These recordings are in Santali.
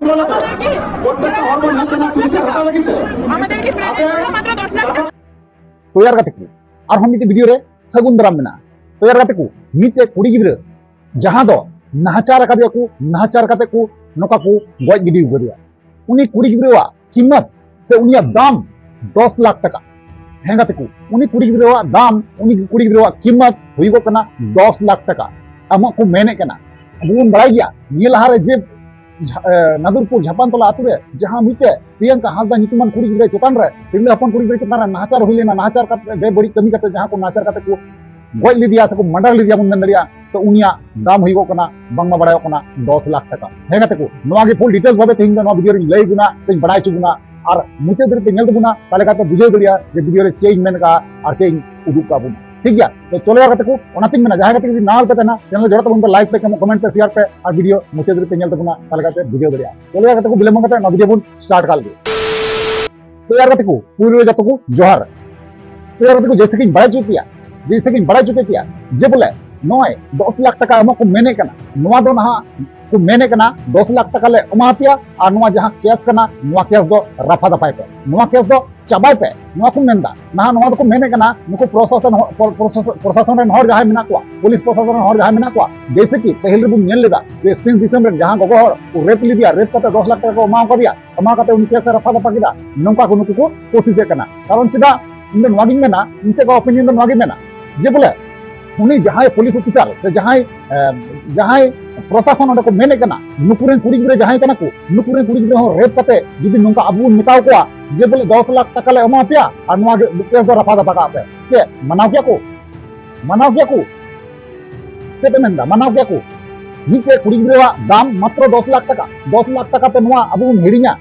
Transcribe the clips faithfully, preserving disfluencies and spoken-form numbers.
প্রত্যেকটা হরমোন হেলথ ইন্স্যুরেন্স হাতার লাগিতে আমাদেরকে প্রায় আগে মাত্র দশ লাখ টাকা। ᱛᱚ ᱭᱟᱨ ᱜᱟᱛᱮ ᱠᱚ, ᱟᱨᱦᱚᱸ ᱢᱤᱫᱴᱮᱱ ᱵᱷᱤᱰᱤᱭᱳ ᱨᱮ ᱥᱟᱹᱜᱩᱱ ᱫᱟᱨᱟᱢ ᱢᱮᱱᱟᱜᱼᱟ᱾ ᱛᱚ ᱭᱟᱨ ᱜᱟᱛᱮ ᱠᱚ, ᱢᱤᱫᱴᱮᱡ ᱠᱩᱲᱤ ᱜᱤᱫᱽᱨᱟᱹ ᱡᱟᱦᱟᱸ ᱫᱚ ᱱᱟᱦᱟᱪᱟᱨ ᱟᱠᱟᱫᱮᱭᱟ ᱠᱚ, ᱱᱟᱦᱟᱪᱟᱨ ᱠᱟᱛᱮ ᱠᱚ ᱱᱚᱝᱠᱟ ᱠᱚ ᱜᱚᱡ ᱜᱤᱰᱤ ᱟᱠᱟᱫᱮᱭᱟ᱾ ᱩᱱᱤ ᱠᱩᱲᱤ ᱜᱤᱫᱽᱨᱟᱹᱣᱟᱜ ᱠᱤᱢᱚᱛ ᱥᱮ ᱩᱱᱤᱭᱟᱜ ᱫᱟᱢ ᱫᱚᱥ ᱞᱟᱠᱷ ᱴᱟᱠᱟ᱾ ᱦᱮᱸ ᱜᱟᱛᱮ ᱠᱚ, ᱩᱱᱤ ᱠᱩᱲᱤ ᱜᱤᱫᱽᱨᱟᱹᱣᱟᱜ ᱫᱟᱢ, ᱩᱱᱤ ᱠᱩᱲᱤ ᱜᱤᱫᱽᱨᱟᱹᱣᱟᱜ ᱠᱤᱢᱚᱛ ᱦᱩᱭᱩᱜᱚᱜ ᱠᱟᱱᱟ ᱫᱚᱥ ᱞᱟᱠᱷ ᱴᱟᱠᱟ᱾ ᱮᱢᱚᱜ ᱠᱚ ᱢᱮᱱᱮᱫ ᱠᱟᱱᱟ᱾ ᱟᱵᱚ ᱵᱚᱱ ᱵᱟᱲᱟᱭ ᱜᱮᱭᱟ, ᱱᱤᱭᱟᱹ ᱞᱟᱦᱟᱨᱮ ᱡᱮ ᱡᱷᱟ- ᱮ, ᱱᱟᱫᱩᱨᱯᱩᱨ ᱡᱷᱟᱯᱟᱱ ᱛᱚᱞᱟ ᱟᱛᱳ ᱨᱮ ᱡᱟᱦᱟᱸ ᱢᱤᱫᱴᱮᱡ ᱯᱨᱤᱭᱟᱝᱠᱟ ᱦᱟᱸᱥᱫᱟ ᱧᱩᱛᱩᱢᱟᱱ ᱠᱩᱲᱤ ᱜᱤᱫᱽᱨᱟᱹ ᱪᱮᱛᱟᱱ ᱨᱮ, ᱛᱤᱨᱞᱟᱹ ᱦᱚᱯᱚᱱ ᱠᱩᱲᱤ ᱜᱤᱫᱽᱨᱟᱹ ᱪᱮᱛᱟᱱ ᱨᱮ ᱱᱟᱦᱟᱪᱟᱨ ᱦᱩᱭ ᱞᱮᱱᱟ, ᱱᱟᱦᱟᱪᱟᱨ ᱠᱟᱛᱮ, ᱵᱮᱵᱟᱹᱲᱤᱡ ᱠᱟᱹᱢᱤ ᱠᱟᱛᱮ ᱡᱟᱦᱟᱸ ᱠᱚ ᱱᱟᱦᱟᱪᱟᱨ ᱠᱟᱛᱮ ᱠᱚ ᱜᱚᱡ ᱞᱮᱫᱮᱭᱟ ᱥᱮᱠᱚ ᱢᱟᱨᱰᱟᱨ ᱞᱮᱫᱮᱭᱟ ᱵᱚᱱ ᱢᱮᱱ ᱫᱟᱲᱮᱭᱟᱜᱼᱟ᱾ ᱛᱚ ᱩᱱᱤᱭᱟᱜ ᱫᱟᱢ ᱦᱩᱭᱩᱜᱚᱜ ᱠᱟᱱᱟ, ᱵᱟᱝᱢᱟ ᱵᱟᱲᱟᱭᱚᱜ ᱠᱟᱱᱟ, ᱫᱚᱥ ᱞᱟᱠᱷ ᱴᱟᱠᱟ᱾ ᱦᱮᱸ ᱜᱟᱛᱮ ᱠᱚ, ᱱᱚᱣᱟ ᱜᱮ ᱯᱷᱩᱞ ᱰᱤᱴᱮᱞᱥ ᱵᱷᱟᱵᱮ ᱛᱮᱦᱮᱧ ᱫᱚ ᱱᱚᱣᱟ ᱵᱷᱤᱰᱤᱭᱳ ᱨᱤᱧ ᱞᱟᱹᱭ ᱵᱚᱱᱟ, ᱛᱮᱧ ᱵᱟᱲᱟᱭ ᱦᱚᱪᱚ ᱵᱚᱱᱟ᱾ ᱟᱨ ᱢᱩᱪᱟᱹᱫ ᱫᱷᱟᱹᱨᱤᱡ ᱯᱮ ᱧᱮᱞ ᱛᱟᱵᱚᱱᱟ, ᱛᱟᱦᱞᱮ ᱠᱷᱟᱱ ᱯᱮ ᱵᱩᱡᱷᱟᱹᱣ ᱫᱟᱲᱮᱭᱟᱜᱼᱟ ᱡᱮ ᱵᱷᱤᱰᱤᱭᱳ ᱨᱮ ᱪᱮᱫ ᱤᱧ ᱢᱮᱱ ᱠᱟᱜᱼᱟ ᱟᱨ ᱪᱮᱫ ᱤᱧ ᱩᱫᱩᱜ ᱠᱟᱜ ᱵᱚᱱᱟ᱾ ᱴᱷᱤᱠ ᱜᱮᱭᱟ? ᱛᱚ ᱪᱚᱞᱚ ᱭᱟᱨ ᱜᱟᱛᱮ ᱠᱚ, ᱚᱱᱟᱛᱤᱧ ᱢᱮᱱᱟ, ᱡᱟᱦᱟᱸᱭ ᱜᱟᱛᱮ ᱠᱚ ᱡᱩᱫᱤ ᱱᱟᱣᱟ ᱯᱮ ᱛᱟᱦᱮᱱᱟ, ᱪᱮᱱᱮᱞ ᱡᱚᱲᱟᱣ ᱛᱟᱵᱚᱱ ᱯᱮ, ᱞᱟᱭᱤᱠ ᱯᱮ, ᱠᱚᱢᱮᱱᱴ ᱯᱮ, ᱥᱮᱭᱟᱨ ᱯᱮ ᱟᱨ ᱵᱷᱤᱰᱤᱭᱳ ᱢᱩᱪᱟᱹᱫ ᱫᱷᱟᱹᱨᱤᱡ ᱯᱮ ᱧᱮᱞ ᱛᱟᱵᱚᱱᱟ, ᱛᱟᱦᱞᱮ ᱠᱷᱟᱱ ᱯᱮ ᱵᱩᱡᱷᱟᱹᱣ ᱫᱟᱲᱮᱭᱟᱜᱼᱟ᱾ ᱪᱚᱞᱚ ᱭᱟᱨ ᱜᱟᱛᱮ ᱠᱚ, ᱵᱤᱞᱚᱢ ᱵᱟᱝ ᱠᱟᱛᱮ ᱱᱚᱣᱟ ᱵᱷᱤᱰᱤᱭᱳ ᱵᱚᱱ ᱥᱴᱟᱨᱴ ᱠᱟᱜ ᱞᱮᱜᱮ᱾ ᱛᱚ ᱭᱟᱨ ᱜᱟᱛᱮ ᱠᱚ, ᱯᱩᱭᱞᱩ ᱨᱮ ᱡᱚᱛᱚ ᱠᱚ ᱡᱚᱦᱟᱨ᱾ ᱛᱚ ᱭᱟᱨ ᱜᱟᱛᱮ ᱠᱚ, ᱡᱮᱭᱥᱮ ᱠᱤᱧ ᱵᱟᱲᱟᱭ ᱦᱚᱪᱚ ᱯᱮᱭᱟ, ᱡᱮᱭᱥᱮ ᱠᱤᱧ ᱵᱟᱲᱟᱭ ᱦᱚᱪᱚ ᱯᱮᱭᱟ ᱡᱮ ᱵᱚᱞᱮ ᱱᱚᱜᱼᱚᱭ ᱫᱚᱥ ᱞᱟᱠᱷ ᱴᱟᱠᱟ ᱮᱢᱚᱜ ᱠᱚ ᱢᱮᱱᱮᱫ ᱠᱟᱱᱟ, ᱱᱚᱣᱟ ᱫᱚ ᱱᱟᱦᱟᱜ ᱠᱚ ᱢᱮᱱᱮᱫ ᱠᱟᱱᱟ ᱫᱚᱥ ᱞᱟᱠᱷ ᱴᱟᱠᱟ ᱞᱮ ᱮᱢᱟ ᱯᱮᱭᱟ ᱟᱨ ᱱᱚᱣᱟ ᱡᱟᱦᱟᱸ ᱠᱮᱥ ᱠᱟᱱᱟ, ᱱᱚᱣᱟ ᱠᱮᱥ ᱫᱚ ᱨᱟᱯᱷᱟ ᱫᱟᱯᱷᱟᱭ ᱯᱮ, ᱱᱚᱣᱟ ᱠᱮᱥ ᱫᱚ ᱪᱟᱵᱟᱭ ᱯᱮ, ᱱᱚᱣᱟ ᱠᱚ ᱢᱮᱱᱫᱟ᱾ ᱱᱟᱦᱟᱜ ᱱᱚᱣᱟ ᱫᱚᱠᱚ ᱢᱮᱱᱮᱫ ᱠᱟᱱᱟ ᱱᱩᱠᱩ ᱯᱨᱚᱥᱟᱥᱚᱱ ᱦᱚᱲ, ᱯᱨᱚ-, ᱯᱨᱚᱥᱟᱥ-, ᱯᱨᱚᱥᱟᱥᱚᱱ ᱨᱮᱱ ᱦᱚᱲ ᱡᱟᱦᱟᱸᱭ ᱢᱮᱱᱟᱜ ᱠᱚᱣᱟ, ᱯᱩᱞᱤᱥ ᱯᱨᱚᱥᱟᱥᱚᱱ ᱨᱮᱱ ᱦᱚᱲ ᱡᱟᱦᱟᱸᱭ ᱢᱮᱱᱟᱜ ᱠᱚᱣᱟ, ᱡᱮᱭᱥᱮ ᱠᱤ ᱯᱟᱹᱦᱤᱞ ᱨᱮᱵᱚᱱ ᱧᱮᱞ ᱞᱮᱫᱟ ᱡᱮ ᱥᱯᱨᱤᱝ ᱫᱤᱥᱚᱢ ᱨᱮ ᱡᱟᱦᱟᱸ ᱜᱚᱜᱚ ᱦᱚᱲ ᱠᱚ ᱨᱮᱯ ᱞᱮᱫᱮᱭᱟ, ᱨᱮᱯ ᱠᱟᱛᱮ ᱫᱚᱥ ᱞᱟᱠᱷ ᱴᱟᱠᱟ ᱠᱚ ᱮᱢᱟ ᱠᱟᱫᱮᱭᱟ, ᱮᱢᱟ ᱠᱟᱛᱮ ᱩᱱᱤ ᱠᱮᱥ ᱮ ᱨᱟᱯᱷᱟ ᱫᱟᱯᱷᱟ ᱠᱮᱫᱟ, ᱱᱚᱝᱠᱟ ᱠᱚ ᱱᱩᱠᱩ ᱠᱚ ᱠᱳᱥᱤᱥᱮᱫ ᱠᱟᱱᱟ᱾ ᱠᱟᱨᱚᱱ ᱪᱮᱫᱟᱜ? ᱤᱧ ᱫᱚ ᱱᱚᱣᱟ ᱜᱤᱧ ᱢᱮᱱᱟ, ᱤᱧ ᱥᱮᱫ ᱠᱷᱚᱱ ᱚᱯᱤᱱᱤᱭᱚᱱ ᱫᱚ ᱱᱚᱣᱟ ᱜᱮ ᱢᱮᱱᱟ ᱡᱮ ᱵᱚᱞᱮ ᱩᱱᱤ ᱡᱟᱦᱟᱸᱭ ᱯᱩᱞᱤᱥ ᱚᱯᱷᱤᱥᱟᱨ ᱥᱮ ᱡᱟᱦᱟᱸᱭ, ᱮ, ᱡᱟᱦᱟᱸᱭ ᱯᱨᱚᱥᱟᱥᱚᱱ ᱚᱸᱰᱮ ᱠᱚ ᱢᱮᱱᱮᱫ ᱠᱟᱱᱟ, ᱱᱩᱠᱩ ᱨᱮᱱ ᱠᱩᱲᱤ ᱜᱤᱫᱽᱨᱟᱹ ᱡᱟᱦᱟᱸᱭ ᱠᱟᱱᱟ ᱠᱚ, ᱱᱩᱠᱩ ᱨᱮᱱ ᱠᱩᱲᱤ ᱜᱤᱫᱽᱨᱟᱹ ᱦᱚᱸ ᱨᱮᱯ ᱠᱟᱛᱮ ᱡᱩᱫᱤ ᱱᱚᱝᱠᱟ ᱟᱵᱚ ᱵᱚᱱ ᱢᱮᱛᱟᱣ ᱠᱚᱣᱟ ᱡᱮ ᱵᱚᱞᱮ ᱫᱚᱥ ᱞᱟᱠᱷ ᱴᱟᱠᱟ ᱞᱮ ᱮᱢᱟ ᱯᱮᱭᱟ ᱟᱨ ᱱᱚᱣᱟ ᱜᱮ ᱠᱮᱥ ᱫᱚ ᱨᱟᱯᱷᱟ ᱫᱟᱯᱷᱟ ᱠᱟᱜ ᱯᱮ, ᱪᱮᱫ ᱢᱟᱱᱟᱣ ᱠᱮᱭᱟ ᱠᱚ? ᱢᱟᱱᱟᱣ ᱠᱮᱭᱟ ᱠᱚ? ᱪᱮᱫ ᱯᱮ ᱢᱮᱱᱫᱟ? ᱢᱟᱱᱟᱣ ᱠᱮᱭᱟ ᱠᱚ? ᱢᱤᱫᱴᱮᱡ ᱠᱩᱲᱤ ᱜᱤᱫᱽᱨᱟᱹᱣᱟᱜ ᱫᱟᱢ ᱢᱟᱛᱨᱚ ᱫᱚᱥ ᱞᱟᱠᱷ ᱴᱟᱠᱟ᱾ ᱫᱚᱥ ᱞᱟᱠᱷ ᱴᱟᱠᱟ ᱛᱮ ᱱᱚᱣᱟ ᱟᱵᱚ ᱵᱚᱱ ᱦᱤᱲᱤᱧᱟ?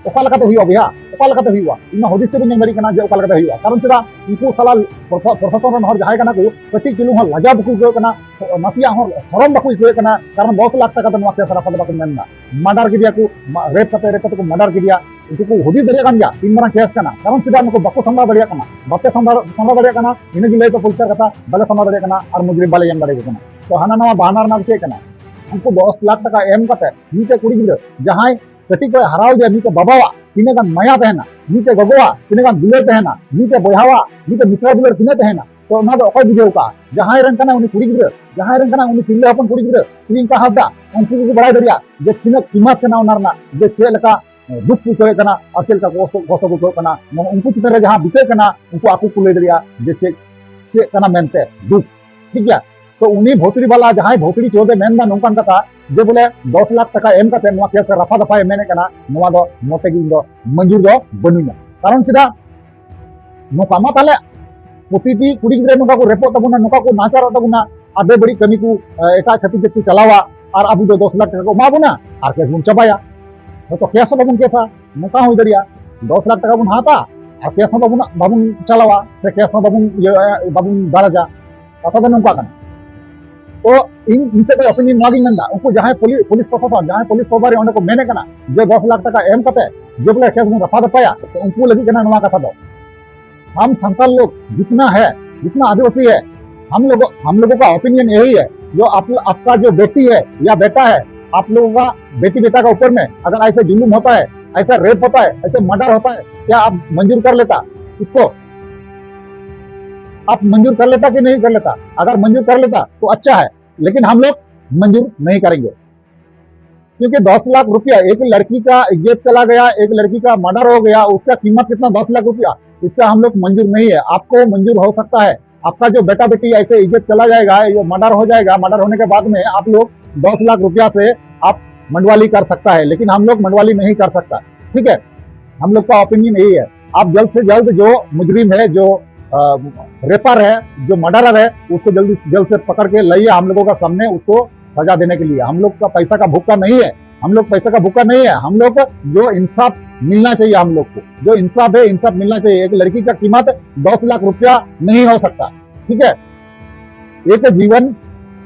ᱚᱠᱟ ᱞᱮᱠᱟᱛᱮ ᱦᱩᱭᱩᱜᱼᱟ ᱵᱚᱭᱦᱟ? ᱚᱠᱟ ᱞᱮᱠᱟᱛᱮ ᱦᱩᱭᱩᱜᱼᱟ? ᱤᱧ ᱢᱟ ᱦᱩᱫᱤᱥ ᱛᱮ ᱵᱟᱹᱧ ᱧᱟᱢ ᱫᱟᱲᱮᱭᱟᱜ ᱠᱟᱱᱟ ᱡᱮ ᱚᱠᱟ ᱞᱮᱠᱟᱛᱮ ᱦᱩᱭᱩᱜᱼᱟ᱾ ᱠᱟᱨᱚᱱ ᱪᱮᱫᱟᱜ? ᱩᱱᱠᱩ ᱥᱟᱞᱟ ᱯᱨᱚ-, ᱯᱨᱚᱥᱟᱥᱚᱱ ᱨᱮᱱ ᱦᱚᱲ ᱡᱟᱦᱟᱸᱭ ᱠᱟᱱᱟ ᱠᱚ, ᱠᱟᱹᱴᱤᱡ ᱪᱩᱞᱩᱝ ᱦᱚᱸ ᱞᱟᱡᱟᱣ ᱵᱟᱠᱚ ᱟᱹᱭᱠᱟᱹᱣ ᱠᱟᱱᱟ, ᱱᱟᱥᱮᱭᱟᱜ ᱦᱚᱸ ᱥᱚᱨᱚᱢ ᱵᱟᱠᱚ ᱟᱹᱭᱠᱟᱹᱣᱮᱫ ᱠᱟᱱᱟ᱾ ᱠᱟᱨᱚᱱ ᱫᱚᱥ ᱞᱟᱠᱷ ᱴᱟᱠᱟ ᱫᱚ ᱱᱚᱣᱟ ᱠᱮᱥ ᱨᱟᱯᱷᱟ ᱫᱚ ᱵᱟᱠᱚ ᱢᱮᱱ ᱮᱫᱟ᱾ ᱢᱟᱨᱰᱟᱨ ᱠᱮᱫᱮᱭᱟ ᱠᱚ, ᱢᱟ-, ᱨᱮᱯ ᱠᱟᱛᱮ, ᱨᱮᱯ ᱠᱟᱛᱮ ᱠᱚ ᱢᱟᱨᱰᱟᱨ ᱠᱮᱫᱮᱭᱟ᱾ ᱩᱱᱠᱩ ᱠᱚ ᱦᱩᱫᱤᱥ ᱫᱟᱲᱮᱭᱟᱜ ᱠᱟᱱ ᱜᱮᱭᱟ ᱛᱤᱱ ᱢᱟᱨᱟᱝ ᱠᱮᱥ ᱠᱟᱱᱟ᱾ ᱠᱟᱨᱚᱱ ᱪᱮᱫᱟᱜ ᱱᱩᱠᱩ ᱵᱟᱠᱚ ᱥᱟᱢᱵᱲᱟᱣ ᱫᱟᱲᱮᱭᱟᱜ ᱠᱟᱱᱟ? ᱵᱟᱯᱮ ᱥᱟᱢᱵᱲᱟᱣ, ᱥᱟᱢᱵᱲᱟᱣ ᱫᱟᱲᱮᱭᱟᱜ ᱠᱟᱱᱟ, ᱤᱱᱟᱹ ᱜᱮ ᱞᱟᱹᱭ ᱯᱮ ᱯᱚᱨᱤᱥᱠᱟᱨ ᱠᱟᱛᱷᱟ, ᱵᱟᱞᱮ ᱥᱟᱢᱵᱲᱟᱣ ᱫᱟᱲᱮᱭᱟᱜ ᱠᱟᱱᱟ ᱟᱨ ᱢᱩᱡᱽᱨᱤᱢ ᱵᱟᱞᱮ ᱧᱟᱢ ᱫᱟᱲᱮᱭᱟᱠᱚ ᱠᱟᱱᱟ᱾ ᱛᱚ ᱦᱟᱱᱟ ᱱᱟᱣᱟ ᱵᱟᱦᱟᱱᱟ ᱨᱮᱱᱟᱜ ᱫᱚ ᱪᱮᱫ ᱠᱟᱱᱟ? ᱩᱱᱠᱩ ᱫᱚᱥ ᱞᱟᱠᱷ ᱴᱟᱠᱟ ᱮᱢ ᱠᱟᱛᱮ ᱢᱤᱫᱴᱮᱡ ᱠᱩᱲᱤ ᱜᱤᱫᱽᱨᱟᱹ ᱡᱟᱦᱟᱸᱭ ᱠᱟᱹᱴᱤᱡ ᱠᱷᱚᱱ ᱦᱟᱨᱟᱣ ᱡᱮ ᱢᱤᱫᱴᱮᱡ ᱵᱟᱵᱟᱣᱟᱜ ᱛᱤᱱᱟᱹᱜ ᱜᱟᱱ ᱢᱟᱭᱟ ᱛᱟᱦᱮᱱᱟ, ᱢᱤᱫᱴᱮᱡ ᱜᱚᱜᱚᱣᱟᱜ ᱛᱤᱱᱟᱹᱜ ᱜᱟᱱ ᱫᱩᱞᱟᱹᱲ ᱛᱟᱦᱮᱱᱟ, ᱢᱤᱫᱴᱮᱡ ᱵᱚᱭᱦᱟᱣᱟᱜ ᱢᱤᱫᱴᱮᱡ ᱢᱤᱥᱨᱟ ᱫᱩᱞᱟᱹᱲ ᱛᱤᱱᱟᱹᱜ ᱛᱟᱦᱮᱱᱟ, ᱛᱚ ᱚᱱᱟ ᱫᱚ ᱚᱠᱚᱭ ᱵᱩᱡᱷᱟᱹᱣ ᱠᱟᱜᱼᱟ? ᱡᱟᱦᱟᱸᱭ ᱨᱮᱱ ᱠᱟᱱᱟᱭ ᱩᱱᱤ ᱠᱩᱲᱤ ᱜᱤᱫᱽᱨᱟᱹ, ᱡᱟᱦᱟᱸᱭ ᱨᱮᱱ ᱠᱟᱱᱟᱭ ᱩᱱᱤ ᱛᱤᱨᱞᱟᱹ ᱦᱚᱯᱚᱱ ᱠᱩᱲᱤ ᱜᱤᱫᱽᱨᱟᱹ ᱯᱨᱤᱭᱟᱝᱠᱟ ᱦᱟᱸᱥᱫᱟ, ᱩᱱᱠᱩ ᱜᱮᱠᱚ ᱵᱟᱲᱟᱭ ᱫᱟᱲᱮᱭᱟᱜᱼᱟ ᱡᱮ ᱛᱤᱱᱟᱹᱜ ᱠᱤᱢᱟᱛ ᱠᱟᱱᱟ ᱚᱱᱟ ᱨᱮᱱᱟᱜ, ᱡᱮ ᱪᱮᱫ ᱞᱮᱠᱟ ᱫᱩᱠ ᱠᱚ ᱟᱹᱭᱠᱟᱹᱣᱮᱫ ᱠᱟᱱᱟ ᱟᱨ ᱪᱮᱫ ᱞᱮᱠᱟ ᱠᱚᱥᱴᱚ, ᱠᱚᱥᱴᱚ ᱠᱚ ᱟᱹᱭᱠᱟᱹᱣᱮᱫ ᱠᱟᱱᱟ, ᱱᱚᱣᱟ ᱩᱱᱠᱩ ᱪᱮᱛᱟᱱ ᱨᱮ ᱡᱟᱦᱟᱸ ᱵᱤᱛᱟᱹᱜ ᱠᱟᱱᱟ, ᱩᱱᱠᱩ ᱟᱠᱚ ᱠᱚ ᱞᱟᱹᱭ ᱫᱟᱲᱮᱭᱟᱜᱼᱟ ᱡᱮ ᱪᱮᱫ, ᱪᱮᱫ ᱠᱟᱱᱟ ᱢᱮᱱᱛᱮ ᱫᱩᱠ᱾ ᱴᱷᱤᱠ ᱜᱮᱭᱟ? ᱛᱚ ᱩᱱᱤ ᱵᱷᱳᱥᱲᱤ ᱵᱟᱞᱟ ᱡᱟᱦᱟᱸᱭ ᱵᱷᱳᱥᱲᱤ ᱪᱳᱫᱮ ᱢᱮᱱᱫᱟ ᱱᱚᱝᱠᱟᱱ ᱠᱟᱛᱷᱟ ᱡᱮ ᱵᱚᱞᱮ ᱫᱚᱥ ᱞᱟᱠᱷ ᱴᱟᱠᱟ ᱮᱢ ᱠᱟᱛᱮ ᱱᱚᱣᱟ ᱠᱮᱥ ᱨᱟᱯᱷᱟ ᱫᱟᱯᱷᱟᱭ ᱢᱮᱱᱮᱫ ᱠᱟᱱᱟ, ᱱᱚᱣᱟ ᱫᱚ ᱢᱚᱛᱮ ᱜᱮ ᱤᱧ ᱫᱚ ᱢᱚᱧᱡᱩᱨ ᱫᱚ ᱵᱟᱹᱱᱩᱧᱟ᱾ ᱠᱟᱨᱚᱱ ᱪᱮᱫᱟᱜ? ᱱᱚᱝᱠᱟ ᱢᱟ ᱛᱟᱦᱞᱮ ᱯᱨᱚᱛᱤᱴᱤ ᱠᱩᱲᱤ ᱜᱤᱫᱽᱨᱟᱹ ᱱᱚᱝᱠᱟ ᱠᱚ ᱨᱮᱯᱚᱜ ᱛᱟᱵᱚᱱᱟ, ᱱᱚᱝᱠᱟ ᱠᱚ ᱱᱟᱦᱟᱪᱟᱨᱚᱜ ᱛᱟᱵᱚᱱᱟ, ᱟᱨ ᱵᱮᱵᱟᱹᱲᱤᱡ ᱠᱟᱹᱢᱤ ᱠᱚ, ᱮ, ᱮᱴᱟᱜ ᱪᱷᱟᱹᱛᱤᱠ ᱡᱟᱹᱛ ᱠᱚ ᱪᱟᱞᱟᱣᱟ, ᱟᱨ ᱟᱵᱚ ᱫᱚ ᱫᱚᱥ ᱞᱟᱠᱷ ᱴᱟᱠᱟ ᱠᱚ ᱮᱢᱟ ᱵᱚᱱᱟ ᱟᱨ ᱠᱮᱥ ᱵᱚᱱ ᱪᱟᱵᱟᱭᱟ᱾ ᱦᱚᱭᱛᱚ ᱠᱮᱥ ᱦᱚᱸ ᱵᱟᱵᱚᱱ ᱠᱮᱥᱟ, ᱱᱚᱝᱠᱟ ᱦᱚᱸ ᱦᱩᱭ ᱫᱟᱲᱮᱭᱟᱜᱼᱟ᱾ ᱫᱚᱥ ᱞᱟᱠᱷ ᱴᱟᱠᱟ ᱵᱚᱱ ᱦᱟᱛᱟ ᱟᱨ ᱠᱮᱥ ᱦᱚᱸ ᱵᱟᱵᱚᱱ, ᱵᱟᱵᱚᱱ ᱪᱟᱞᱟᱣᱟ, ᱥᱮ ᱠᱮᱥ ᱦᱚᱸ ᱵᱟᱵᱚᱱ ᱤᱭᱟᱹ, ᱵᱟᱵᱚᱱ ᱫᱟᱨᱟᱡᱟ᱾ ᱠᱟᱛᱷᱟ ᱫᱚ ᱱᱚᱝᱠᱟ ᱠᱟᱱᱟ᱾ ᱛᱚ ᱤᱧ, ᱤᱧ ᱥᱮᱫ ᱠᱷᱚᱱ ᱚᱯᱤᱱᱤᱭᱚᱱ ᱱᱚᱣᱟ ᱜᱤᱧ ᱢᱮᱱᱫᱟ, ᱩᱱᱠᱩ ᱡᱟᱦᱟᱸᱭ ᱯᱩᱞᱤ-, ᱯᱩᱞᱤᱥ ᱯᱨᱚᱥᱟᱥᱚᱱ, ᱡᱟᱦᱟᱸᱭ ᱯᱩᱞᱤᱥ ᱯᱨᱚᱵᱷᱟᱨᱤ ᱚᱸᱰᱮ ᱠᱚ ᱢᱮᱱᱮᱫ ᱠᱟᱱᱟ ᱡᱮ ᱫᱚᱥ ᱞᱟᱠᱷ ᱴᱟᱠᱟ ᱮᱢ ᱠᱟᱛᱮ ᱡᱮ ᱵᱚᱞᱮ ᱠᱮᱥ ᱵᱚᱱ ᱨᱟᱯᱷᱟ ᱫᱟᱯᱟᱭᱟ, ᱛᱚ ᱩᱱᱠᱩ ᱞᱟᱹᱜᱤᱫ ᱠᱟᱱᱟ ᱱᱚᱣᱟ ᱠᱟᱛᱷᱟ ᱫᱚ᱾ हम संथाल लोग जितना है, जितना आदिवासी है, हम लोगों, हम लोगों का ओपिनियन यही है, जो आप, आपका जो बेटी है या बेटा है, आप लोगों का बेटी बेटा का ऊपर में अगर ऐसा जुल्म होता है, ऐसा रेप होता है, ऐसे मर्डर होता है, क्या आप मंजूर कर लेता इसको? आप मंजूर कर लेता कि नहीं कर लेता? अगर मंजूर कर लेता तो अच्छा है, लेकिन हम लोग मंजूर नहीं करेंगे। क्योंकि दस लाख रुपया, एक लड़की का इज्जत चला गया, एक लड़की का मर्डर हो गया, उसका कीमत कितना? दस लाख रुपया। इसका हम लोग मंजूर नहीं है। आपको मंजूर हो सकता है, आपका जो बेटा बेटी ऐसे इज्जत चला जाएगा, ये मर्डर हो जाएगा, मर्डर होने के बाद में आप लोग दस लाख रुपया से आप मंडवाली कर सकता है, लेकिन हम लोग मंडवाली नहीं कर सकता। ठीक है, हम लोग का ओपिनियन यही है। आप जल्द से जल्द जो मुजरिम है, जो रेपर है, जो मर्डरर है, उसको जल्दी, जल्द से पकड़ के लाइए हम लोगों का सामने, उसको सजा देने के लिए। हम लोग का पैसा का भूखा नहीं है, हम लोग पैसा का भूखा नहीं है। हम लोग को जो इंसाफ मिलना चाहिए, हम लोग को जो इंसाफ है, इंसाफ मिलना चाहिए। एक लड़की का कीमत दस लाख रुपया नहीं हो सकता। ठीक है, एक जीवन,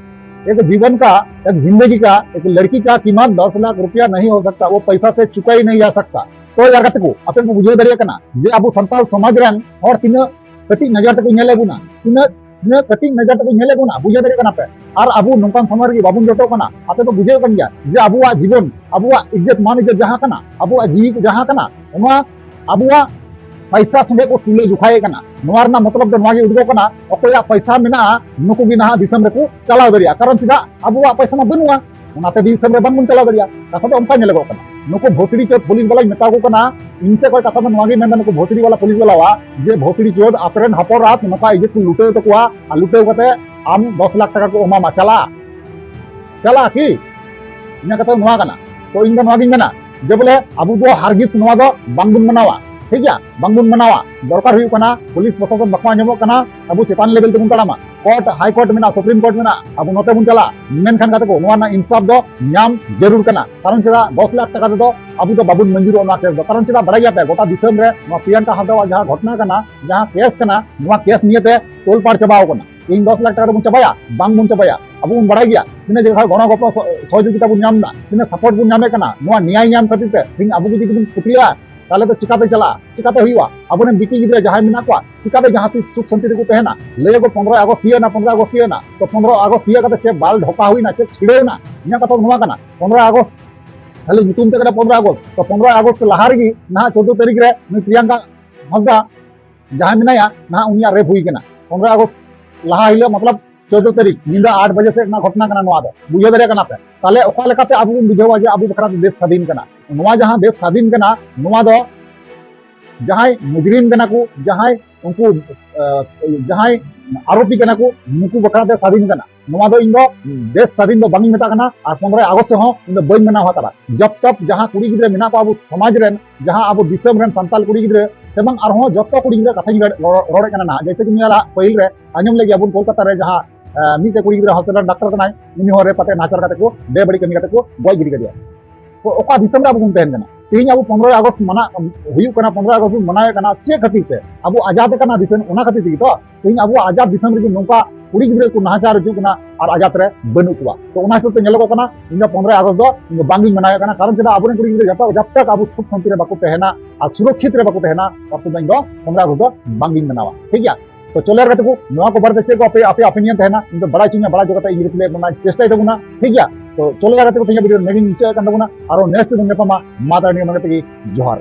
एक जीवन का, एक जिंदगी का, एक लड़की का कीमत दस लाख रुपया नहीं हो सकता, वो पैसा से चुका ही नहीं जा सकता। तो यार ᱠᱟᱛᱮ ᱠᱚ ᱟᱯᱮ ᱯᱮ ᱵᱩᱡᱷᱟᱹᱣ ᱫᱟᱲᱮᱭᱟᱜ ᱠᱟᱱᱟ ᱡᱮ ᱟᱵᱚ ᱥᱟᱱᱛᱟᱲ ᱥᱚᱢᱟᱡᱽ ᱨᱮᱱ ᱦᱚᱲ ᱛᱤᱱᱟᱹᱜ ᱠᱟᱹᱴᱤᱡ ᱱᱚᱡᱚᱨ ᱛᱮᱠᱚ ᱧᱮᱞᱮᱫ ᱵᱚᱱᱟ, ᱛᱤᱱᱟᱹᱜ ᱤᱱᱟᱹ ᱠᱟᱹᱴᱤᱡ ᱱᱚᱡᱚᱨ ᱛᱮᱠᱚ ᱧᱮᱞᱮᱫ ᱵᱚᱱᱟ, ᱵᱩᱡᱷᱟᱹᱣ ᱫᱟᱲᱮᱭᱟᱜ ᱠᱟᱱᱟ ᱯᱮ᱾ ᱟᱨ ᱟᱵᱚ ᱱᱚᱝᱠᱟᱱ ᱥᱚᱢᱚᱭ ᱨᱮᱜᱮ ᱵᱟᱵᱚᱱ ᱡᱚᱴᱚᱜ ᱠᱟᱱᱟ᱾ ᱟᱯᱮ ᱯᱮ ᱵᱩᱡᱷᱟᱹᱣ ᱠᱟᱱ ᱜᱮᱭᱟ ᱡᱮ ᱟᱵᱚᱣᱟᱜ ᱡᱤᱵᱚᱱ, ᱟᱵᱚᱣᱟᱜ ᱤᱡᱽᱡᱚᱛ, ᱢᱟᱱ ᱤᱡᱽᱡᱚᱛ ᱡᱟᱦᱟᱸ ᱠᱟᱱᱟ, ᱟᱵᱚᱣᱟᱜ ᱡᱤᱣᱤ ᱡᱟᱦᱟᱸ ᱠᱟᱱᱟ, ᱚᱱᱟ ᱟᱵᱚᱣᱟᱜ ᱯᱟᱭᱥᱟ ᱥᱚᱸᱜᱮ ᱠᱚ ᱛᱩᱞᱟᱹ ᱡᱚᱠᱷᱟᱭᱮᱫ ᱠᱟᱱᱟ᱾ ᱱᱚᱣᱟ ᱨᱮᱱᱟᱜ ᱢᱚᱛᱞᱚᱵ ᱫᱚ ᱱᱚᱣᱟ ᱜᱮ ᱩᱰᱩᱠᱚᱜ ᱠᱟᱱᱟ, ᱚᱠᱚᱭᱟᱜ ᱯᱟᱭᱥᱟ ᱢᱮᱱᱟᱜᱼᱟ, ᱱᱩᱠᱩ ᱜᱮ ᱱᱟᱦᱟᱜ ᱫᱤᱥᱚᱢ ᱨᱮᱠᱚ ᱪᱟᱞᱟᱣ ᱫᱟᱲᱮᱭᱟᱜᱼᱟ᱾ ᱠᱟᱨᱚᱱ ᱪᱮᱫᱟᱜ? ᱟᱵᱚᱣᱟᱜ ᱯᱟᱭᱥᱟ ᱢᱟ ᱵᱟᱹᱱᱩᱜᱼᱟ, ᱚᱱᱟᱛᱮ ᱫᱤᱥᱚᱢ ᱨᱮ ᱵᱟᱝᱵᱚᱱ ᱪᱟᱞᱟᱣ ᱫᱟᱲᱮᱭᱟᱜᱼᱟ᱾ ᱠᱟᱛᱷᱟ ᱫᱚ ᱚᱱᱠᱟ ᱧᱮᱞᱚᱜᱚᱜ ᱠᱟᱱᱟ᱾ ᱱᱩᱠᱩ ᱵᱷᱳᱥᱲᱤ ᱪᱳᱫ ᱯᱩᱞᱤᱥ ᱵᱟᱞᱟᱧ ᱢᱮᱛᱟ ᱠᱚ ᱠᱟᱱᱟ, ᱤᱧ ᱥᱮᱫ ᱠᱷᱚᱱ ᱠᱟᱛᱷᱟ ᱫᱚ ᱱᱚᱣᱟ ᱜᱮ ᱢᱮᱱᱫᱟ, ᱱᱩᱠᱩ ᱵᱷᱳᱥᱲᱤ ᱵᱟᱞᱟ ᱯᱩᱞᱤᱥ ᱵᱟᱞᱟᱣᱟᱜ, ᱡᱮ ᱵᱷᱳᱥᱲᱤ ᱪᱳᱫ ᱟᱯᱮ ᱨᱮᱱ ᱦᱚᱯᱚᱱ ᱨᱟᱛ ᱱᱚᱝᱠᱟ ᱤᱭᱟᱹ ᱠᱚ ᱞᱩᱴᱟᱹᱣ ᱛᱟᱠᱚᱣᱟ, ᱟᱨ ᱞᱩᱴᱟᱹᱣ ᱠᱟᱛᱮ ᱟᱢ ᱫᱚᱥ ᱞᱟᱠᱷ ᱴᱟᱠᱟ ᱠᱚ ᱮᱢᱟᱢᱟ, ᱪᱟᱞᱟᱜᱼᱟ? ᱪᱟᱞᱟᱜᱼᱟ ᱠᱤ? ᱤᱧᱟᱹᱜ ᱠᱟᱛᱷᱟ ᱫᱚ ᱱᱚᱣᱟ ᱠᱟᱱᱟ᱾ ᱛᱚ ᱤᱧ ᱫᱚ ᱱᱚᱣᱟ ᱜᱤᱧ ᱢᱮᱱᱟ ᱡᱮ ᱵᱚᱞᱮ ᱟᱵᱚ ᱫᱚ ᱦᱟᱨᱜᱤᱥ ᱱᱚᱣᱟ ᱫᱚ ᱵᱟᱝᱵᱚᱱ ᱢᱟᱱᱟᱣᱟ, ᱴᱷᱤᱠ ᱜᱮᱭᱟ? ᱵᱟᱝᱵᱚᱱ ᱢᱟᱱᱟᱣᱟ᱾ ᱫᱚᱨᱠᱟᱨ ᱦᱩᱭᱩᱜ ᱠᱟᱱᱟ ᱯᱩᱞᱤᱥ ᱯᱨᱚᱥᱟᱥᱚᱱ ᱵᱟᱠᱚ ᱟᱸᱡᱚᱢᱚᱜ ᱠᱟᱱᱟ, ᱟᱵᱚ ᱪᱮᱛᱟᱱ ᱞᱮᱵᱮᱞ ᱛᱮᱵᱚᱱ ᱛᱟᱲᱟᱢᱟ᱾ ᱠᱳᱨᱴ, ᱦᱟᱭ ᱠᱳᱨᱴ ᱢᱮᱱᱟᱜᱼᱟ, ᱥᱩᱯᱨᱤᱢ ᱠᱳᱨᱴ ᱢᱮᱱᱟᱜᱼᱟ, ᱟᱵᱚ ᱱᱚᱛᱮ ᱵᱚᱱ ᱪᱟᱞᱟᱜᱼᱟ᱾ ᱢᱮᱱᱠᱷᱟᱱ ᱜᱟᱛᱮ ᱠᱚ, ᱱᱚᱣᱟ ᱨᱮᱱᱟᱜ ᱤᱱᱥᱟᱯ ᱫᱚ ᱧᱟᱢ ᱡᱟᱹᱨᱩᱲ ᱠᱟᱱᱟ᱾ ᱠᱟᱨᱚᱱ ᱪᱮᱫᱟᱜ ᱫᱚᱥ ᱞᱟᱠᱷ ᱴᱟᱠᱟ ᱛᱮᱫᱚ ᱟᱵᱚ ᱫᱚ ᱵᱟᱵᱚᱱ ᱢᱚᱧᱡᱩᱨᱚᱜᱼᱟ ᱱᱚᱣᱟ ᱠᱮᱥ ᱫᱚ᱾ ᱠᱟᱨᱚᱱ ᱪᱮᱫᱟᱜ ᱵᱟᱲᱟᱭ ᱜᱮᱭᱟ ᱯᱮ, ᱜᱚᱴᱟ ᱫᱤᱥᱚᱢ ᱨᱮ ᱱᱚᱣᱟ ᱯᱨᱤᱭᱟᱝᱠᱟ ᱦᱟᱸᱥᱫᱟᱣᱟᱜ ᱡᱟᱦᱟᱸ ᱜᱷᱚᱴᱚᱱᱟ ᱠᱟᱱᱟ, ᱡᱟᱦᱟᱸ ᱠᱮᱥ ᱠᱟᱱᱟ, ᱱᱚᱣᱟ ᱠᱮᱥ ᱱᱤᱭᱮᱛᱮ ᱛᱳᱞᱯᱟᱲ ᱪᱟᱵᱟᱣ ᱠᱟᱱᱟ᱾ ᱤᱧ ᱫᱚᱥ ᱞᱟᱠᱷ ᱴᱟᱠᱟ ᱫᱚᱵᱚᱱ ᱪᱟᱵᱟᱭᱟ? ᱵᱟᱝ ᱵᱚᱱ ᱪᱟᱵᱟᱭᱟ᱾ ᱟᱵᱚ ᱵᱚᱱ ᱵᱟᱲᱟᱭ ᱜᱮᱭᱟ ᱛᱤᱱᱟᱹᱜ ᱡᱟᱭᱜᱟ ᱠᱷᱚᱱ ᱜᱚᱲᱚ ᱜᱚᱯᱚᱲᱚ ᱥᱚ-, ᱥᱚᱦᱚᱡᱳᱜᱤᱛᱟ ᱵᱚᱱ ᱧᱟᱢ ᱮᱫᱟ, ᱛᱤᱱᱟᱹᱜ ᱥᱟᱯᱳᱨᱴ ᱵᱚᱱ ᱧᱟᱢᱮᱫ ᱠᱟᱱᱟ᱾ ᱱᱚᱣᱟ ᱱᱮᱭᱟᱭ ᱧᱟᱢ ᱠᱷᱟᱹᱛᱤᱨ ᱛᱮ ᱛᱮᱦᱮᱧ ᱟᱵᱚ ᱡᱩᱫᱤ ᱵᱚᱱ ᱯᱩᱛᱞᱟᱹᱜᱼᱟ, ᱛᱟᱦᱚᱞᱮ ᱫᱚ ᱪᱤᱠᱟᱛᱮ ᱪᱟᱞᱟᱜᱼᱟ? ᱪᱤᱠᱟᱛᱮ ᱦᱩᱭᱩᱜᱼᱟ? ᱟᱵᱚᱨᱮᱱ ᱵᱤᱴᱤ ᱜᱤᱫᱽᱨᱟᱹ ᱡᱟᱦᱟᱸᱭ ᱢᱮᱱᱟᱜ ᱠᱚᱣᱟ, ᱪᱤᱠᱟᱛᱮ ᱡᱟᱦᱟᱸ ᱛᱤᱥ ᱥᱩᱠ ᱥᱟᱱᱛᱤ ᱨᱮᱠᱚ ᱛᱟᱦᱮᱱᱟ? ᱞᱟᱹᱭ ᱟᱠᱚ ᱯᱚᱱᱨᱚᱭ ᱟᱜᱚᱥᱴ ᱛᱤᱭᱟᱹᱜ ᱮᱱᱟ, ᱯᱚᱱᱨᱚᱭ ᱟᱜᱚᱥᱴ ᱛᱤᱭᱟᱹᱜ ᱮᱱᱟ, ᱛᱚ ᱯᱚᱱᱨᱚᱭ ᱟᱜᱚᱥᱴ ᱛᱤᱭᱟᱹᱜ ᱠᱟᱛᱮ ᱪᱮᱫ ᱵᱟᱞ ᱰᱷᱚᱠᱟ ᱦᱩᱭᱱᱟ, ᱪᱮᱫ ᱪᱷᱤᱲᱟᱹᱣ ᱮᱱᱟ? ᱤᱧᱟᱹᱜ ᱠᱟᱛᱷᱟ ᱫᱚ ᱱᱚᱣᱟ ᱠᱟᱱᱟ, ᱯᱚᱱᱨᱚᱭ ᱟᱜᱚᱥᱴ ᱠᱷᱟᱹᱞᱤ ᱧᱩᱛᱩᱢ ᱛᱮ ᱠᱟᱱᱟ ᱯᱚᱱᱨᱚᱭ ᱟᱜᱚᱥᱴ, ᱛᱚ ᱯᱚᱱᱨᱚᱭ ᱟᱜᱚᱥᱴ ᱞᱟᱦᱟ ᱨᱮᱜᱮ ᱱᱟᱦᱟᱜ ᱪᱳᱫᱽᱫᱳ ᱛᱟᱹᱨᱤᱠᱷ ᱨᱮ ᱱᱩᱭ ᱯᱨᱤᱭᱟᱝᱠᱟ ᱦᱟᱸᱥᱫᱟ ᱡᱟᱦᱟᱸᱭ ᱢᱮᱱᱟᱭᱟ, ᱱᱟᱦᱟᱜ ᱩᱱᱤᱭᱟᱜ ᱨᱮᱯ ᱦᱩᱭ ᱠᱟᱱᱟ᱾ ᱯᱚᱱᱨᱚᱭ ᱟᱜᱚᱥᱴ ᱞᱟᱦᱟ ᱦᱤᱞᱳᱜ, ᱢᱚᱛᱞᱚᱵ ᱪᱳᱫᱽᱫᱳ ᱛᱟᱹᱨᱤᱠᱷ ᱧᱤᱫᱟᱹ ᱟᱴ ᱵᱟᱡᱮ ᱥᱮᱫ ᱨᱮᱱᱟᱜ ᱜᱷᱚᱴᱚᱱᱟ ᱠᱟᱱᱟ ᱱᱚᱣᱟ ᱫᱚ, ᱵᱩᱡᱷᱟᱹᱣ ᱫᱟᱲᱮᱭᱟᱜ ᱠᱟᱱᱟ ᱯᱮ? ᱛᱟᱦᱞᱮ ᱚᱠᱟ ᱞᱮᱠᱟᱛᱮ ᱟᱵᱚ ᱵᱚᱱ ᱵᱩᱡᱷᱟᱹᱣᱟ ᱡᱮ ᱟᱵᱚ ᱵᱟᱠᱷᱨᱟ ᱛᱮ ᱫᱮᱥ ᱥᱟᱫᱷᱤᱱ ᱠᱟᱱᱟ? ᱱᱚᱣᱟ ᱡᱟᱦᱟᱸ ᱫᱮᱥ ᱥᱟᱫᱷᱤᱱ ᱠᱟᱱᱟ, ᱱᱚᱣᱟ ᱫᱚ ᱡᱟᱦᱟᱸᱭ ᱢᱩᱡᱽᱨᱤᱢ ᱠᱟᱱᱟ ᱠᱚ, ᱡᱟᱦᱟᱸᱭ ᱩᱱᱠᱩ, ᱟᱸ, ᱡᱟᱦᱟᱸᱭ ᱟᱨᱳᱯᱤ ᱠᱟᱱᱟ ᱠᱚ, ᱱᱩᱠᱩ ᱵᱟᱠᱷᱨᱟ ᱛᱮ ᱥᱟᱫᱷᱤᱱ ᱠᱟᱱᱟ᱾ ᱱᱚᱣᱟ ᱫᱚ ᱤᱧ ᱫᱚ ᱫᱮᱥ ᱥᱟᱫᱷᱤᱱ ᱫᱚ ᱵᱟᱝ ᱤᱧ ᱢᱮᱛᱟᱜ ᱠᱟᱱᱟ᱾ ᱟᱨ ᱯᱚᱱᱨᱚᱭ ᱟᱜᱚᱥᱴ ᱦᱚᱸ ᱤᱧ ᱫᱚ ᱵᱟᱹᱧ ᱢᱟᱱᱟᱣ ᱦᱟᱛᱟᱲᱟ᱾ ᱡᱚᱵ ᱛᱚᱠ ᱡᱟᱦᱟᱸ ᱠᱩᱲᱤ ᱜᱤᱫᱽᱨᱟᱹ ᱢᱮᱱᱟᱜ ᱠᱚᱣᱟ ᱟᱵᱚ ᱥᱚᱢᱟᱡᱽ ᱨᱮᱱ, ᱡᱟᱦᱟᱸ ᱟᱵᱚ ᱫᱤᱥᱚᱢ ᱨᱮᱱ ᱥᱟᱱᱛᱟᱲ ᱠᱩᱲᱤ ᱜᱤᱫᱽᱨᱟᱹ ᱥᱮ ᱵᱟᱝ ᱟᱨᱦᱚᱸ ᱡᱚᱛᱚ ᱠᱩᱲᱤ ᱜᱤᱫᱽᱨᱟᱹ ᱠᱟᱛᱷᱟᱧ ᱨᱚᱲ-, ᱨᱚᱲ-, ᱨᱚᱲᱮᱫ ᱠᱟᱱᱟ ᱱᱟᱦᱟᱜ, ᱡᱮᱭᱥᱮ ᱠᱤ ᱧᱮᱞᱟ ᱯᱟᱹᱦᱤᱞ ᱨᱮ ᱟᱸᱡᱚᱢ ᱞᱟᱹᱜᱤᱫ ᱟᱵᱚ ᱠᱳᱞᱠᱟᱛᱟ ᱨᱮ ᱡᱟᱦᱟᱸ, ᱟᱸ, ᱢᱤᱫᱴᱮᱡ ᱠᱩᱲᱤ ᱜᱤᱫᱽᱨᱟᱹ ᱦᱚᱥᱯᱤᱴᱟᱞ ᱰᱟᱠᱛᱟᱨ ᱠᱟᱱᱟᱭ, ᱩᱱᱤ ᱦᱚᱸ ᱨᱮᱯ ᱠᱟᱛᱮ ᱱᱟᱦᱟᱪᱟᱨ ᱠᱟᱛᱮ ᱠᱚ ᱵᱮᱵᱟᱹᱲᱤᱡ ᱠᱟᱹᱢᱤ ᱠᱟᱛᱮ ᱠᱚ ᱜᱚᱡ ᱜᱤᱰᱤ ᱠᱮᱫᱮᱭᱟ᱾ ᱛᱚ ᱚᱠᱟ ᱫᱤᱥᱚᱢ ᱨᱮ ᱟᱵᱚ ᱵᱚᱱ ᱛᱟᱦᱮᱱ ᱠᱟᱱᱟ? ᱛᱮᱦᱮᱧ ᱟᱵᱚ ᱯᱚᱱᱨᱚᱭ ᱟᱜᱚᱥᱴ ᱢᱟᱱᱟᱜ ᱦᱩᱭᱩᱜ ᱠᱟᱱᱟ, ᱯᱚᱱᱨᱚᱭ ᱟᱜᱚᱥᱴ ᱵᱚᱱ ᱢᱟᱱᱟᱣᱮᱫ ᱠᱟᱱᱟ, ᱪᱮᱫ ᱠᱷᱟᱹᱛᱤᱨ ᱛᱮ? ᱟᱵᱚ ᱟᱡᱟᱫ ᱟᱠᱟᱱᱟ ᱫᱤᱥᱚᱢ, ᱚᱱᱟ ᱠᱷᱟᱹᱛᱤᱨ ᱛᱮᱜᱮ ᱛᱚ᱾ ᱛᱮᱦᱮᱧ ᱟᱵᱚᱣᱟᱜ ᱟᱡᱟᱫ ᱫᱤᱥᱚᱢ ᱨᱮᱜᱮ ᱱᱚᱝᱠᱟ ᱠᱩᱲᱤ ᱜᱤᱫᱽᱨᱟᱹ ᱠᱚ ᱱᱟᱦᱟᱪᱟᱨ ᱦᱚᱪᱚᱜ ᱠᱟᱱᱟ ᱟᱨ ᱟᱡᱟᱫ ᱨᱮ ᱵᱟᱹᱱᱩᱜ ᱠᱚᱣᱟ᱾ ᱛᱚ ᱚᱱᱟ ᱦᱤᱥᱟᱹᱵ ᱛᱮ ᱧᱮᱞᱚᱜᱚᱜ ᱠᱟᱱᱟ, ᱤᱧ ᱫᱚ ᱯᱚᱱᱨᱚᱭ ᱟᱜᱚᱥᱴ ᱫᱚ ᱤᱧ ᱫᱚ ᱵᱟᱝᱜᱤᱧ ᱢᱟᱱᱟᱣᱮᱫ ᱠᱟᱱᱟ᱾ ᱠᱟᱨᱚᱱ ᱪᱮᱫᱟᱜ? ᱟᱵᱚᱨᱮᱱ ᱠᱩᱲᱤ ᱜᱤᱫᱽᱨᱟᱹ ᱡᱚᱛᱚ, ᱡᱚᱵ ᱛᱚᱠ ᱟᱵᱚ ᱥᱩᱠ ᱥᱟᱱᱛᱤ ᱨᱮ ᱵᱟᱠᱚ ᱛᱟᱦᱮᱱᱟ ᱟᱨ ᱥᱩᱨᱚᱠᱷᱤᱛ ᱨᱮ ᱵᱟᱠᱚ ᱛᱟᱦᱮᱱᱟ, ᱛᱚᱵ ᱛᱮᱫᱚ ᱤᱧ ᱫᱚ ᱯᱚᱱᱨᱚᱭ ᱟᱜᱚᱥᱴ ᱫᱚ ᱵᱟᱝᱜᱤᱧ ᱢᱟᱱᱟᱣᱟ, ᱴᱷᱤᱠ ᱜᱮᱭᱟ? ᱛᱚ ᱪᱚᱞᱚ ᱭᱟᱨ ᱜᱟᱛᱮ ᱠᱚ, ᱱᱚᱣᱟ ᱠᱚ ᱵᱟᱨᱮᱛᱮ ᱪᱮᱫ ᱠᱚ ᱟᱯᱮ, ᱟᱯᱮᱭᱟᱜ opinion ᱛᱟᱦᱮᱱᱟ, ᱤᱧ ᱫᱚ ᱵᱟᱲᱟᱭ ᱦᱚᱪᱚᱧᱟ, ᱵᱟᱲᱟᱭ ᱦᱚᱪᱚ ᱠᱟᱛᱮ ᱤᱧ reply ᱮᱢ ᱨᱮᱱᱟᱜ ᱪᱮᱥᱴᱟᱭ ᱛᱟᱵᱚᱱᱟ, ᱴᱷᱤᱠ ᱜᱮᱭᱟ? ᱛᱚ ᱪᱚᱞᱚ ᱭᱟᱨ ᱜᱟᱛᱮ ᱠᱚ, ᱛᱮᱦᱮᱧ video ᱱᱤᱭᱟᱹ ᱜᱤᱧ ᱢᱩᱪᱟᱹᱫ ᱠᱟᱱ ᱛᱟᱵᱚᱱᱟ, ᱟᱨᱚ next ᱵᱚᱱ ᱧᱟᱯᱟᱢᱟ, ᱢᱟ ᱛᱟᱦᱞᱮ ᱱᱤᱭᱟᱹ ᱢᱟᱱᱮ ᱛᱮᱜᱮ ᱡᱚᱦᱟᱨ᱾